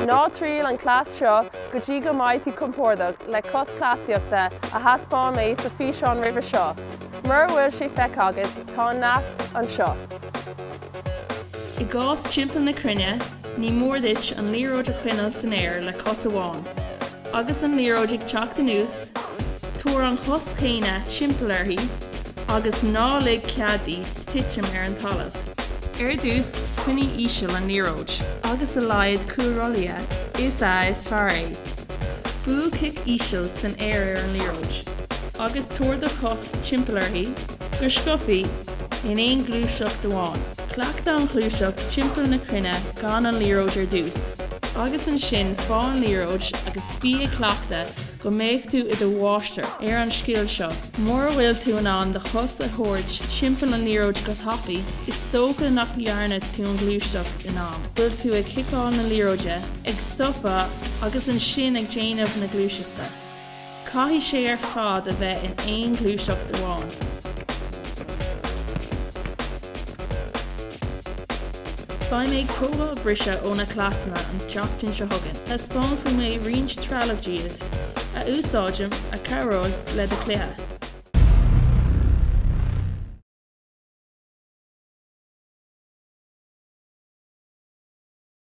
Ná triail an cleas seo go dtí go mbeidh tú compordach le cos cleasaíochta a thaispeáin mé sa físeán roimhe seo. Mura bhfuil sé feicthe agat, tá an nasc anseo. I gcás timpeall na cruinne, ní mór duit an liathróid a choinneáil san aer le cos amháin. Agus an liathróid ag teacht anuas, tabhair an chos chéanna timpeall uirthi agus ná lig cead di titim ar an talamh. Ar dtús, coinnigh íseal an liathróid, agus a laghad cúlrothlaithe is ea is fearr é. Buail cic íseal san aer ar an liathróid, agus tabhair do chos timpeall uirthi, go sciobtha, in aon ghluaiseacht amháin. Cleachtadh an ghluaiseacht timpeall na cruinne gan an liathróid ar dtús, agus ansin faigh an liathróid agus bí ag cleachtadh go mbeidh tú i do mháistir ar an scil seo. Mura bhfuil tú in ann do chos a thabhairt timpeall an liathróid go tapaidh, is dócha nach ndearna tú an ghluaiseacht in am. bhfuil tú ag ciceáil na liathróide, ag stopadh agus ansin ag déanamh na gluaiseachta. Caithfidh sé ar fad a bheith in aon ghluaiseacht amháin. Beidh mé ag tógáil briseadh ó na cleasanna an tseachtain seo chugainn. Taispeánfaidh mé roinnt trealamh daoibh, a úsáidim, a chabhróidh le do chluiche.